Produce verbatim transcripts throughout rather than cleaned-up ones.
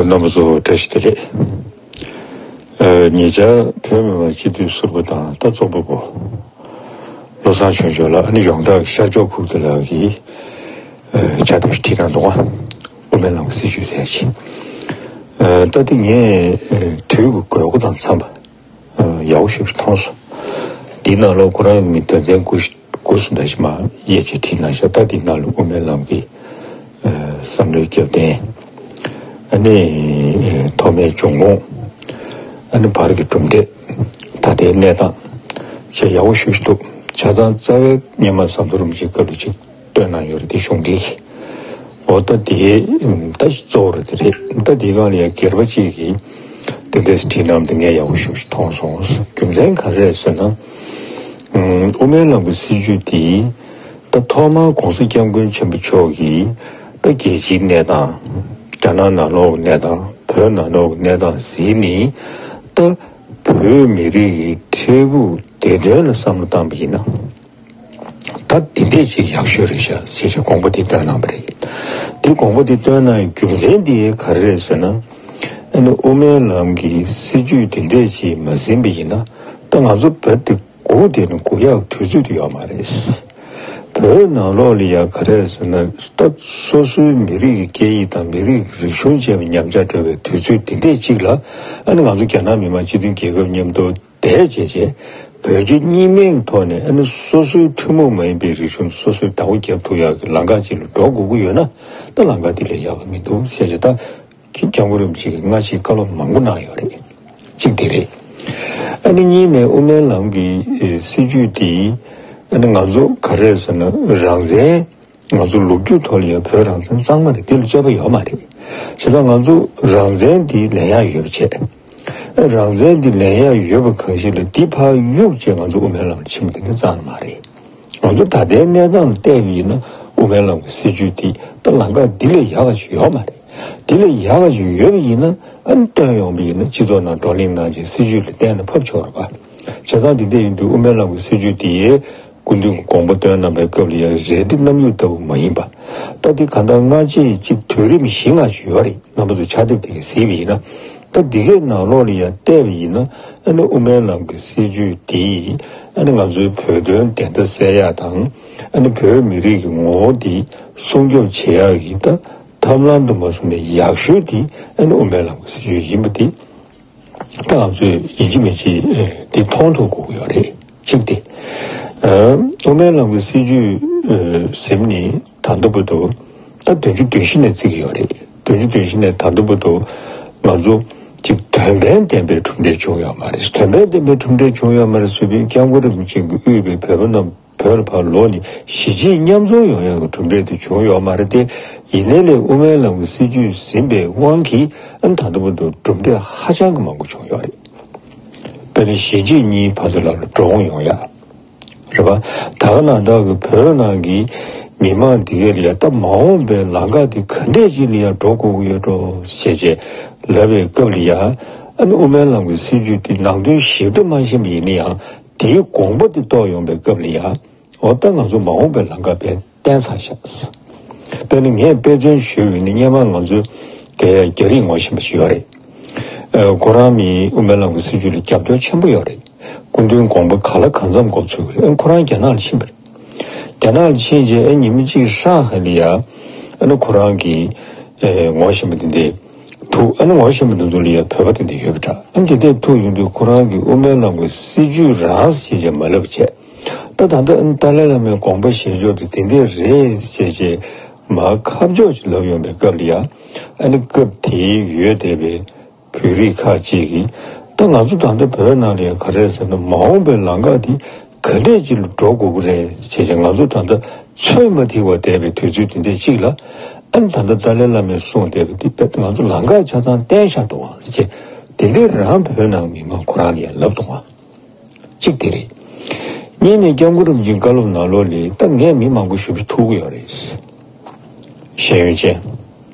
རྣམ་པ་ཚོ་བཀྲ་ཤིས་བདེ་ལེགས། ཨ། ཉེ་ཆར་བོད་མི་མང་སྤྱི་འཐུས་ཟུར་པ་དང་ད་ཚོགས་པ་པོ་བློ་བཟང་ཆོས་འབྱོར་ལགས། ཨ་ནི་ཡོངས་གྲགས་ཀྱི་ཤར་ཕྱོགས་ཁུག་རྟ་ལགས་ཀྱིས་ཨ་ཕྱག་དེབ་ཅིག་བྲིས་གནང་འདུག་ག། དབུ་མའི་ལམ་གྱི་སྲིད་བྱུས་ཟེར་ཅིག། ཨ། ད་འདི་ངས་ཨ་དུས་ཀྱི་དགོས་མཁོ་དང་འཚམས་པ་ཨ་ཡག་པོ་ཞིག་མཐོང་སོང་། འདིའི་ནང་ལོགས་ཁོ་རང་གི་མི་དོན་ཚན་དགུ་དགུ་ཟིན་ད་ཞིག་མ་དབྱེ་འབྱེད་བྲིས་གནང་ཤག། ད་འདིའི་ནང་ལ་དབུ་མའི་ལམ་གྱི་ཨ་བསམ་བློའི་རྒྱབ་རྟེན། ཨ་ནི་ཨ་ཐོག་མའི་འབྱུང་ཁུངས། ཨ་ནི་བར་གྱི་གྲུབ་འབྲས། ད་ལྟའི་གནས་སྟངས་བཅས་ཡག་པོ་ཞེ་པོ་ཞིག་འདུག། ཆ་ཚང་རྩ་བའི་སྔོན་མ་ཟམ་གདོང་རིན་པོ་ཆེའི་སྐབས་ལ་ཅིག་བཏོན་གནང་ཡོད་རེད། དེ་གཞུང་འབྲེལ་གྱི། འོ་ད་དེ་ད་གཙོ་བོ་རེད། དེ་རེད། ད་དེའི་སྒང་ལ་ཡང་སྒེར་པ་གཅིག་གིས་དེ་འདྲས་བྲིས་གནང་དེ་ངས་ཡག་པོ་ཞེ་པོ་ཞིག་མཐོང་སོང་། རྒྱུ་མཚན་ག་རེ་རེད་ཟེར་ན། ཨ་དབུ་མའི་ལམ་གྱི་སྲིད་བྱུས་དེ་ད་ཐོག་མར་༸གོང་ས་༸སྐྱབས་མགོན་ཆེན་པོ་མཆོག་གིས་ད་རྒྱལ་སྤྱིའི་གནས་སྟངས། རྒྱ་ནག་ནང་ལོགས་ཀྱི་གནས་སྟངས། བོད་ནང་ལོགས་ཀྱི་གནས་སྟངས་གཟིགས་ནས། ད་བོད་མི་རིགས་ཀྱི་འཕྲལ་ཕུགས་བདེ་དོན་ལ་བསམ་བློ་བཏང་པ་ཡིན་ན། ད་འདི་འདྲས་ཅིག་ཡག་ཤོས་རེད་ཤག་ཟེར་བྱས་དགོངས་པ་དེ་བཏོན་གནང་བ་རེད། དེ་དགོངས་པ་དེ་བཏོན་གནང་བའི་རྒྱུ་མཚན་དེ་ག་རེ་རེད་ཟེར་ན། ཨ་ནི་དབུ་མའི་ལམ་གྱི་སྲིད་བྱུས་འདི་འདྲས་ཅིག་མ་ཟིན་པ་ཡིན་ན། ད་ང་ཚོ་བོད་དེ་སྒུག་བསྡད་ནས་སྒུག་ཡག་དུས་ཚོད་དེ་ཡོད་མ་རེད། བོད་ནང་ལོགས་ལ་ཡ་ག་རེ་རེད་ཟེར་ན། ད་སོ་སོའི་མི་རིགས་ཀྱི་སྐད་ཡིག་དང་མི་རིགས་ཀྱི་རིག་གཞུང་བཅས་པ་ཉམས་ཆག་འགྲོ་བའི་དུས་ཚོད་འདི་འདྲས་ཅིག་ལ། ཨ་ནི་ང་ཚོ་རྒྱ་ནག་མི་དམངས་སྤྱི་མཐུན་རྒྱལ་ཁབ་མཉམ་དུ་བསྡད་བྱས་བྱས། བོད་རྒྱ་གཉིས་སྨན་གྱི་ཐོག་ནས། ཨ་ནི་སོ་སོའི་ཐུན་མོང་མ་ཡིན་པའི་རིག་གཞུང་སོ་སོས་བདག་པོ་རྒྱབ་ཐུབ་ཡག་གི་ལམ་ཁ་ཅིག་ལ་འགྲོ་དགོས་ཀྱི་ཡོད་ན། ད་ལམ་ཁ་འདི་ལས་ཡག་གི་མི་འདུག་ཟེར་བྱས། ད་སྐྱབས་མགོན་རིན་པོ་ཆེ་གིས་སྔ་ཕྱིར་བཀའ་སློབ་མང་པོ་གནང་ཡོད་རེད། གཅིག་དེ་རེད། ཨ་ནི་གཉིས་ནས་དབུ་མའི་ལམ་གྱི་ཨེ་སྲིད་བྱུས་དེ། ཨ་ནི་ང་ཚོ་ག་རེ་རེད་ཟེར་ན། རང་བཙན། ང་ཚོ་ལོ་རྒྱུས་ཐོག་ལ་ཡང་བོད་རང་བཙན་གཙང་མ་རེད། དེ་ལ་རྩོད་པ་ཡོད་མ་རེད། བྱས་ཙང་ང་ཚོ་རང་བཙན་འདི་ལེན་ཡག་ཡོད་པ་བྱས། རང་བཙན་འདི་ལེན་ཡག་ཡོད་པ་གང་ཞིག་ལ་འདི་ཕར་གཡུག་བྱས་ང་ཚོ་དབུ་མའི་ལམ་ལ་ཕྱིན་པ་དེ་འདྲ་རྩ་ནས་མ་རེད། ང་ཚོ་ད་ལྟའི་གནས་སྟངས་ལ་བལྟས་པ་ཡིན་ན། དབུ་མའི་ལམ་གྱི་སྲིད་བྱུས་འདི་ད་ལམ་ཁ་འདི་ལས་ཡག་ག་ཞིག་ཡོད་མ་རེད། འདི་ལས་ཡག་ག་ཞིག་ཡོད་པ་ཡིན་ན། ཨ་ནི་བཏོན་ཡོང་པ་ཡིན་ན་སྤྱི་ཚོགས་ནང་བགྲོ་གླེང་གནང་བྱས་སྲིད་བྱུས་ལ་བརྟེན་ནས་ཕབ་ཆོག་རེད་པ། བྱས་ཙང་འདི་འདྲ་ཡིན་དུས་དབུ་མའི་ལམ་གྱི་སྲིད་བྱུས་འདི་སྐུ་མདུན་གྱིས་དགོངས་པ་བཏོན་གནང་པའི་སྐབས་ལ་ཡང་རལ་གྲི་གནམ་ཡུག་ལྟ་བུ་མ་ཡིན་པ། ད་འདི་གང་ལྟར་སྔ་རྗེས་ཅིག་དུས་རིམ་བཞི་ལྔ་ཞིག་ཡོད་རེད། རྣམ་པ་ཚོས་ཕྱག་དེབ་དེ་ག་གཟིགས་པ་ཡིན་ན། ད་འདི་གའི་ནང་ལོགས་ལ་ཡང་བལྟས་པ་ཡིན་ན། ཨ་ནི་དབུ་མའི་ལམ་གྱི་སྲིད་བྱུས་འདིས་ཨ་ནི་ང་ཚོའི་བོད་དོན་བདེན་མཐའ་གསལ་ཡག་དང་། ཨ་ནི་བོད་མི་རིགས་ཀྱི་ངོ་བོ་འདི་སྲུང་སྐྱོབ་བྱེད་ཡག་གི་ད་ཐབས་ལམ་དུ་མ་སོང་ནས་ཡག་ཤོས་འདི་ཨ་ནི་དབུ་མའི་ལམ་གྱི་སྲིད་བྱུས་ཡིན་པ་འདི། ད་ང་ཚོས་ཡིན་གཅིག་མིན་གཅིག་ཨེ་འདི་མཐོང་ཐུབ་དགོས་ཀྱི་ཡོད་རེད། གཅིག་དེ། ཨ་དབུ་མའི་ལམ་གྱི་སྲིད་བྱུས་ཨེ་ཟིན་ནས་ད་ལྟ་བར་དུ། ད་བདུན་ཅུ་དོན་བཞི་ནས་བརྩི་གི་ཡོད་རེད། བདུན་ཅུ་དོན་བཞི་ནས་ད་ལྟ་བར་དུ་ང་ཚོ་གཅིག་དོན་ཕན་ལྡན་པའི་གྲུབ་འབྲས་བྱུང་ཡོད་མ་རེད། དོན་ཕན་ལྡན་པའི་གྲུབ་འབྲས་བྱུང་ཡོད་མ་རེད་ཟེར་དུས། སྐྱབས་མགོན་རིན་པོ་ཆེ་གིས་དབུས་པའི་བོད་པ་རྣམས་བོད་ལ་ཕར་ལོག་ནས་གཞིས་བྱེས་མཉམ་འཛོམས་ཡོང་ཡག་གི་གྲུབ་འབྲས་དེ་བྱུང་ཡོད་མ་རེད་དེ། ཡིན་ནའི་ལས་དབུ་མའི་ལམ་གྱི་སྲིད་བྱུས་ཟིན་པའི་དབང་གིས་ཨ་ནི་ད་ལྟ་བར་དུ་གྲུབ་འབྲས་ཧ་ཅང་གི་མང་པོ་བྱུང་ཡོད་རེད། དཔེར་ན་གཞིས་བྱེས་གཉིས་ཕར་ཚུར་ལ་འགྲོ་འོང་ཡོང་ཡག་རེད་པ། ད་ག་ནང་བཞིན་གྱི་བོད་ནང་གི་མི་མང་འདི་ག་ལ་ཡ་ད་མ་འོངས་པའི་ལམ་ཁ་འདི་ག་འདྲས་ཅིག་ལ་ཡ་འགྲོ་དགོས་ཀྱི་ཡོད་འགྲོ་ཞེས་བྱས་ལབ་པའི་སྐབས་ལ་ཡ། ཨ་ནི་དབུ་མའི་ལམ་གྱི་སྲིད་བྱུས་འདི་ནང་དོན་ཞིབ་ཕྲ་མ་ཤེས་པ་ཡིན་ན་ཡང་། དེའི་དགོངས་པ་དེ་རྟོགས་ཡོང་པའི་སྐབས་ལ་ཡ། འོ་ད་ང་ཚོ་མ་འོངས་པའི་ལམ་ཁ་དཔེ་བསྟན་ཚར་ཤག། དཔེར་ན་ངས་དཔེ་མཚོན་ཞུས་པ་ཡིན་ན། སྔོན་མ་ང་ཚོའི་དེ་རྒྱ་རིགས་ངོ་ཤེས་པ་ཞིག་ཡོད་རེད། ཨ་ཁོ་རང་མི་དབུ་མའི་ལམ་གྱི་སྲིད་བྱུས་ལ་རྒྱབ་སྐྱོར་ཆེན་པོ་ཡོད་རེད། སྐུ་མདུན་དགོངས་པ་ག་ལ་གང་འཚམ་མགོ་ཚོས་ཀྱི་རེད། ཨ་ཁོ་རང་རྒྱ་ནག་ལ་ཕྱིན་པ་རེད། རྒྱ་ནག་ལ་ཕྱིན་རྗེས་ཨ་ཉི་མ་གཅིག་ཧྲང་ཧའེ་ལ་ཡ། ཨ་ནི་ཁོ་རང་གི་ཨེ་ངོ་ཤེས་པ་དེ་འདྲས་ཐུག། ཨ་ནི་ངོ་ཤེས་པ་དེ་ཚོ་ལ་ཡ་བོད་པ་དེ་འདྲས་ཡོད་པ་འདྲ། ཨ་ནི་དེ་འདྲས་ཐུག་ཡོང་དུས་ཁོ་རང་གིས་དབུ་མའི་ལམ་གྱི་སྲིད་བྱུས་རང་ཟེར་བྱས་མ་ལབ་བྱས། ད་ད་ལྟ་ཨ་ནི་ཏཱ་ལའི་བླ་མའི་དགོངས་པ་བཞེས་ཕྱོགས་དེ་དེ་འདྲས་རེད་ཟེར་བྱས་མར་ཁ་ཕྱོགས་ཅིག་ལབ་ཡོང་པའི་སྐབས་ལ་ཡ། ཨ་ནི་སྐབས་དེའི་ཡོད་བསྡད་པའི་བོད་རིགས་ཁག་ཅིག་གིས། ད་ང་ཚོ་ད་ལྟ་བོད་ནང་ལ་ཡ་ག་རེ་ཟེར་ན། མ་འོངས་པའི་ལམ་ཁ་དེ་ག་འདྲས་ཅིག་ལ་འགྲོ་དགོས་ཀྱི་རེད་ཟེར་བྱས། ང་ཚོ་ད་ལྟ་ཚོད་མ་ཐིག་པ་བསྡད་པའི་དུས་ཚོད་དེ་འདྲས་ཅིག་ལ། ཨ་ནི་ད་ལྟ་ཏཱ་ལའི་བླ་མས་གསུངས་བསྡད་པ་འདི་དཔེ་ང་ཚོ་ལམ་ཁ་ཆ་ཚང་བསྟན་བཞག་འདུག་ཨང་ཟེར་བྱས། དེ་འདྲས་རང་བོད་ནང་མི་མང་ཁོ་རང་ལ་ཡ་ལབ་འདུག་ཨང་། གཅིག་དེ་རེད། གཉིས་ནས་སྐྱབས་མགོན་རིན་པོ་ཆེའི་བཀའ་སློབ་ནང་ལོགས་ལ་ད་ངས་མི་མང་པོ་ཞེ་པོ་ཐུག་གི་ཡོད་རེད། ཤེས་ཡོན་ཅན།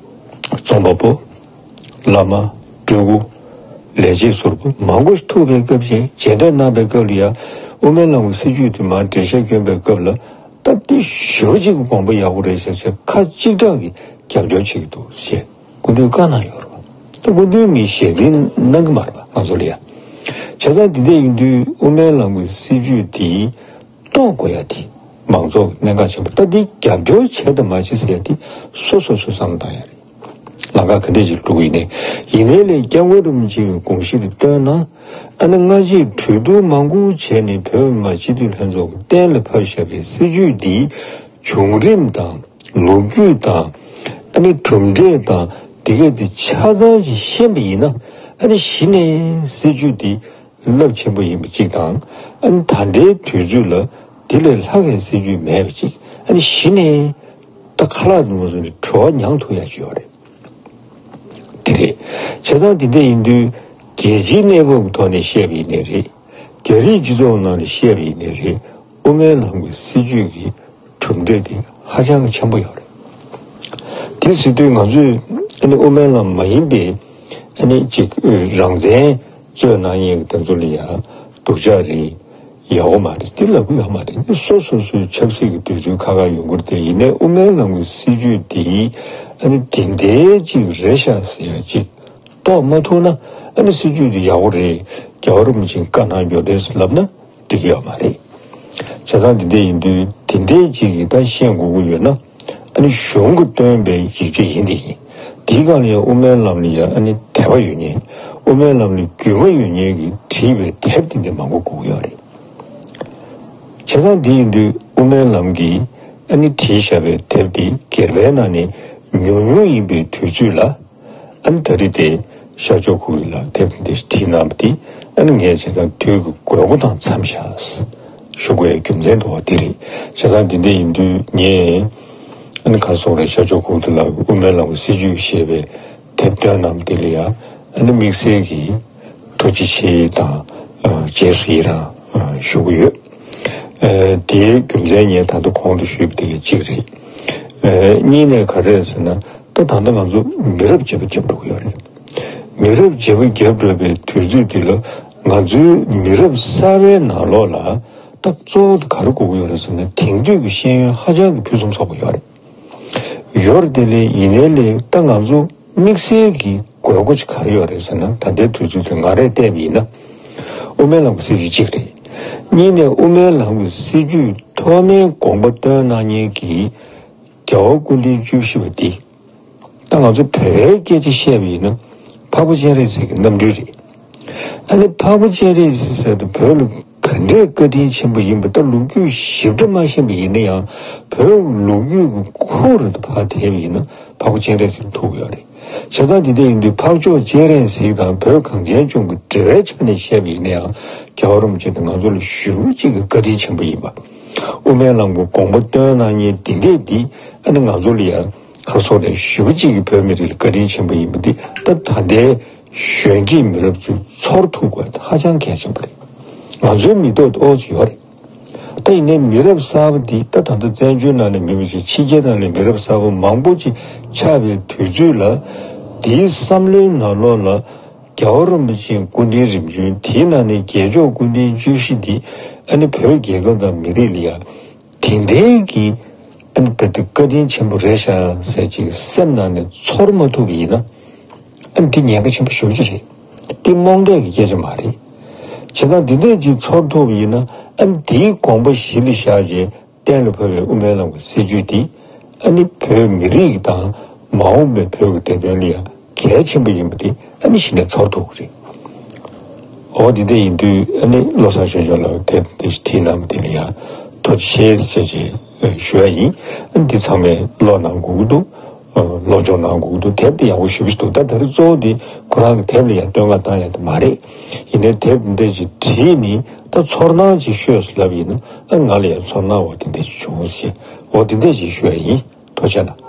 རྩོམ་པ་པོ། བླ་མ། སྤྲུལ་སྐུ། ལས་བྱེད་ཟུར་པ་མང་པོ་ཞིག་ཐུག་པའི་སྐབས་ཤིག་མཇལ་འཕྲད་གནང་པའི་སྐབས་ལ་ཡ། དབུ་མའི་ལམ་གྱི་སྲིད་བྱུས་དེ་མར་འགྲེལ་བཤད་བསྐྱོན་པའི་སྐབས་ལ། ད་འདི་ཞེ་པོ་ཅིག་གི་དགོངས་པ་ཡག་པོ་རེད་ཟེར་ཟེར་ཁ་གཅིག་གྲགས་ཀྱིས་རྒྱབ་སྐྱོར་བྱེད་ཀྱི་འདུག་ཟེར་སྐུ་མདུན་བཀའ་གནང་ཡོད་རེད། ད་སྐུ་མདུན་གྱིས་ཞལ་འཛིན་གནང་གི་མ་རེད་པ། ང་ཚོ་ལ་ཡ། བྱས་ཙང་འདི་འདྲ་ཡིན་དུས་དབུ་མའི་ལམ་གྱི་སྲིད་བྱུས་འདི་རྟོགས་དགོས་ཡ་དེ་མང་ཚོགས་ཀྱི་གནད་འགག་ཆེན་པོ། ད་འདི་རྒྱབ་སྐྱོར་བྱེད་དང་མ་བྱེད་ཟེར་ཡ་དེ་སོ་སོ་སོ་བསམ་བློ་བཏང་ཡ་རེད། ལམ་ཁ་ག་འདྲ་ཞིག་འགྲོ་གི་ཡིན་ནའི། ཡིན་ནའི་ལས་སྐྱབས་མགོན་རིན་པོ་ཆེ་གི་དགོངས་གཞི་དེ་བཏོན་ན། ཨ་ནི་སྔ་ཕྱིར་གྲོས་བསྡུར་མང་པོ་བྱས་ནས་བོད་མི་མང་སྤྱི་འཐུས་ལྷན་ཚོགས་ཀྱིས་གཏན་ལ་ཕབ་བཞག་པའི་སྲིད་བྱུས་འདི་བྱུང་རིམ་དང་། ལོ་རྒྱུས་དང་། ཨ་ནི་གྲུབ་འབྲས་དང་། འདི་ག་དེ་ཆ་ཚང་ཞིག་ཤེས་པ་ཡིན་ན། ཨ་ནི་གཞི་ནས་སྲིད་བྱུས་འདི་རླབས་ཆེན་པོ་ཡིན་པ་གཅིག་དང་། ཨ་ནི་ད་ལྟའི་དུས་ཚོད་ལ་འདི་ལས་ལྷག་པའི་སྲིད་བྱུས་མེད་པ་གཅིག། ཨ་ནི་གཞི་ནས་ད་ཁ་ལག་འདི་མོ་བཟོས་ནས་བྲོ་བ་མྱང་ཐུབ་ཡ་ཅིག་ཡོད་རེད། དེ་རེད། བྱས་ཙང་འདི་འདྲ་ཡིན་དུས་རྒྱལ་སྤྱིའི་གནས་བབ་ཀྱི་ཐོག་ནས་བཤད་པ་ཡིན་ནའི་རེད། རྒྱ་རིགས་སྤྱི་ཚོགས་ནང་ནས་བཤད་པ་ཡིན་ནའི་རེད། དབུ་མའི་ལམ་གྱི་སྲིད་བྱུས་ཀྱི་གྲུབ་འབྲས་དེ་ཧ་ཅང་གི་ཆེན་པོ་ཡོད་རེད། དེ་ཟེར་དུས་ང་ཚོས་ཨ་ནི་དབུ་མའི་ལམ་མ་ཡིན་པའི་ཨ་ནི་ཅིག་རང་བཙན་རྩོད་གནང་མཁན་གྱི་དེ་ཚོ་ལ་ཡང་སྡུག་ཅག་རེད། ཡག་པོ་མ་རེད། དེ་ལབ་ཀྱི་ཡོད་མ་རེད། སོ་སོ་སོའི་ཆབ་སྲིད་ཀྱི་དུས་ཚོད་ཁག་ཁག་ཡོང་གི་རེད་དེ། ཡིན་ནའི་དབུ་མའི་ལམ་གྱི་སྲིད་བྱུས་དེ་ཨ་ནི་དེ་འདྲའི་ཅིག་རེད་ཤག་ཟེར་ཡ་ཅིག་རྟོགས་མ་ཐུབ་ན། ཨ་ནི་སྲིད་བྱུས་དེ་ཡག་པོ་རེད། རྒྱལ་བ་རིན་པོ་ཆེས་བཀའ་གནང་རྒྱུ་རེད་ལབ་ན་འགྲིག་གི་ཡོད་མ་རེད། བྱས་ཙང་འདི་འདྲ་ཡིན་དུས་དེ་འདྲའི་ཅིག་གིས་ད་ཤེས་དགོས་ཀྱི་ཡོད་ན། ཨ་ནི་གཞུང་གིས་བཏོན་པའི་ཡིག་ཆ་ཡིན་དེ་ཡིན། དེའི་སྒང་ལ་ཡང་དབུ་མའི་ལམ་ལ་ཡང་ཨ་ནི་དད་པ་ཡོད་མཁན། དབུ་མའི་ལམ་ལ་རྒྱུས་མངའ་ཡོད་མཁན་གྱིས་བྲིས་པའི་དེབ་དེ་འདྲ་མང་པོ་དགོས་ཀྱི་ཡོད་རེད། བྱས་ཙང་འདི་ཡིན་དུས་དབུ་མའི་ལམ་གྱིས་ཨ་ནི་བྲིས་བཞག་པའི་དེབ་དེ་སྒེར་པའི་ནང་ནས་ཉུང་ཉུང་ཡིན་པའི་དུས་ཚོད་ལ། ཨ་ནི་ད་རེས་དེ་ཤར་ཕྱོགས་ཁུག་ལ་དེབ་འདི་བྲིས་གནང་བ་དེ། ཨ་ནི་ངས་བྱས་ཙང་དུས་ཀྱི་དགོས་མཁོ་དང་འཚམས་ཤག་ཞུ་དགོས་རྒྱུ་མཚན་དུ་བ་དེ་རེད། བྱས་ཙང་འདི་འདྲ་ཡིན་དུས་ངས་ཨ་ནི་ག་རེ་ཟེར་དགོས་རེད། ཤར་ཕྱོགས་ཁུག་ལ་དབུ་མའི་ལམ་གྱི་སྲིད་བྱུས་ཞེས་པའི་དེབ་བཏོན་གནང་བ་དེ་ལ་ཡང་ཨ་ནི་དམིགས་བསལ་གྱིས་ཐུགས་རྗེ་ཆེ་དང་རྗེས་སུ་ཡི་རང་ཞུ་གི་ཡོད། དེའི་རྒྱུ་མཚན་ངས་ད་དུང་གོང་དུ་ཞུས་པ་དེ་ག་གཅིག་རེད། གཉིས་ནས་ག་རེ་རེད་ཟེར་ན། ད་ད་ལྟ་ང་ཚོ་མི་རབས་བརྗེ་པོ་བརྒྱབ་འགྲོ་གི་ཡོད་རེད། མི་རབས་བརྗེ་པོ་བརྒྱབ་འགྲོ་བའི་དུས་ཚོད་འདི་ལ་ང་ཚོའི་མི་རབས་གསར་པའི་ནང་ལོགས་ལ་ད་གཙོ་བོ་དེ་ག་རེ་དགོས་ཀྱི་ཡོད་རེད་ཟེར་ན། དེང་དུས་ཀྱི་ཤེས་ཡོན་ཧ་ཅང་གི་ཕུན་སུམ་ཚོགས་པ་ཡོད་རེད། ཡོད་རེད་དེ་ལས། ཡིན་ནའི་ལས་ད་ང་ཚོ་དམིགས་བསལ་གྱི་དགོས་མཁོ་ཅིག་ག་རེ་ཡོད་རེད་ཟེར་ན། ད་ལྟའི་དུས་ཚོད་དུ་ང་རས་བལྟས་པ་ཡིན་ན། དབུ་མའི་ལམ་གྱི་སྲིད་བྱུས་གཅིག་རེད། གཉིས་ནས་དབུ་མའི་ལམ་གྱི་སྲིད་བྱུས་ཐོག་མའི་དགོངས་པ་བཏོན་གནང་མཁན་གྱི་རྒྱལ་བ་སྐུ་ཕྲེང་བཅུ་བཞི་པ་འདི། ད་ང་ཚོ་བོད་པའི་སྐད་ཆ་བཤད་པ་ཡིན་ན། འཕགས་པ་སྤྱན་རས་གཟིགས་ཀྱི་རྣམ་སྤྲུལ་རེད། ཨ་ནི་འཕགས་པ་སྤྱན་རས་གཟིགས་ཟེར་དུས་བོད་ལ་ག་འདྲའི་བཀའ་དྲིན་ཆེན་པོ་ཡིན་པ། ད་ལོ་རྒྱུས་ཞིབ་ཕྲ་མ་ཤེས་པ་ཡིན་ན་ཡང་། བོད་ལོ་རྒྱུས་ཀྱི་ཁུངས་རེ་ད་ཕར་དེད་པ་ཡིན་ན་འཕགས་པ་སྤྱན་རས་གཟིགས་ལ་ཐུག་གི་ཡོད་རེད། བྱས་ཙང་དེ་འདྲ་ཡིན་དུས་འཕགས་མཆོག་སྤྱན་རས་གཟིགས་དང་བོད་གངས་ཅན་ལྗོངས་ཀྱི་འབྲེལ་བའི་ཆ་ནས་བཤད་པ་ཡིན་ན་ཡང་། རྒྱལ་བ་རིན་པོ་ཆེ་དེ་ང་ཚོ་ལ་ཞེ་པོ་ཅིག་གི་བཀའ་དྲིན་ཆེན་པོ་ཡིན་པ། དབུ་མའི་ལམ་གྱི་དགོངས་པ་བཏོན་གནང་མཁན་འདི་འདྲས་འདི། ཨ་ནི་ང་ཚོ་ལ་ཡང་ཁ་སོགས་ལས་ཞེ་པོ་ཅིག་གི་བོད་མི་རིགས་ལ་བཀའ་དྲིན་ཆེན་པོ་ཡིན་པ་འདི། ད་ད་ལྟའི་གཞོན་སྐྱེས་མི་རབས་ཚོས་ཚོར་ཐུབ་དགོས་ད་ཧ་ཅང་གལ་ཆེན་པོ་རེད། ང་ཚོའི་མི་ཐོག་ཏུ་ཨོ་ཅིག་ཡོད་རེད། ད་ཡིན་ནའི་མི་རབས་གསར་པ་འདི། ད་ད་ལྟ་བཙན་བྱོལ་ནང་ནས་མིན་པ་ཞིག་ཕྱི་རྒྱལ་ནང་ནས་མི་རབས་གསར་པ་མང་པོ་ཅིག་ཆགས་པའི་དུས་ཚོད་ལ། འདིའི་བསམ་བློའི་ནང་ལོགས་ལ། རྒྱལ་བ་རིན་པོ་ཆེའི་སྐུ་ཕྲེང་རིམ་བྱོན། དེའི་ནང་ནས་རྒྱལ་མཆོག་སྐུ་ཕྲེང་བཅུ་བཞི་འདི། ཨ་ནི་བོད་རྒྱལ་ཁབ་དང་མི་རིགས་ལ་ཡང་དེ་འདྲའི་གི་ཨ་ནི་བོད་དེ་བཀའ་དྲིན་ཆེན་པོ་རེད་ཤག་ཟེར་ཅིག་སེམས་ནང་ནས་ཚོར་མ་ཐུབ་པ་ཡིན་ན། ཨ་ནི་འདི་ཉེན་ཁ་ཆེན་པོ་ཞེ་པོ་ཅིག་རེད། འདི་རྨོངས་དད་ཀྱི་སྐད་ཆ་མ་རེད། བྱས་ཙང་འདི་འདྲས་ཅིག་ཚོར་ཐུབ་པ་ཡིན་ན། ཨ་ནི་འདིའི་དགོངས་པ་གཞི་ལ་བཞག་བྱས། གཏན་ལ་ཕབ་པའི་དབུ་མའི་ལམ་གྱི་སྲིད་བྱུས་འདི། ཨ་ནི་བོད་མི་རིགས་དང་མ་འོངས་པའི་བོད་ཀྱི་བདེ་དོན་ལ་ཡང་གལ་ཆེན་པོ་ཡིན་པ་འདི། ཨ་ནི་གཞི་ནས་ཚོར་ཐུབ་ཀྱི་རེད། འོ་འདི་འདྲ་ཡིན་དུས། ཨ་ནི་བློ་བཟང་ཆོས་སྐྱབས་ལགས་དེབ་འདི་བྲིས་གནང་བ་དེ་ལ་ཡང་ཐུགས་རྗེ་ཆེ་ཟེར་བྱས་ཞུ་ཡ་ཡིན། ཨ་ནི་འདི་ཚང་མས་ཀློག་གནང་དགོས་ཀྱི་འདུག། ཨ། སློབ་སྦྱོང་གནང་དགོས་ཀྱི་འདུག། དེབ་དེ་ཡག་པོ་ཞེ་པོ་ཞིག་འདུག། ད་ད་རེས་གཙོ་བོ་དེ་ཁོ་རང་གི་དེབ་ལ་ཡང་བསྟོད་བསྔགས་བཏང་ཡ་དེ་མ་རེད། ཡིན་ནའི་དེབ་འདི་འདྲ་ཅིག་བྲིས་ནས་ད་ཚོར་སྣང་ཅིག་ཤོད་ཟེར་ལབ་ཡིན་ན། ཨ། ང་ལ་ཡང་ཚོར་སྣང་འོ་དེ་འདྲ་ཅིག་བྱུང་ཟེར། འོ་དེ་འདྲ་ཅིག་ཞུ་ཡ་ཡིན། ཐུགས་རྗེ་གནང་།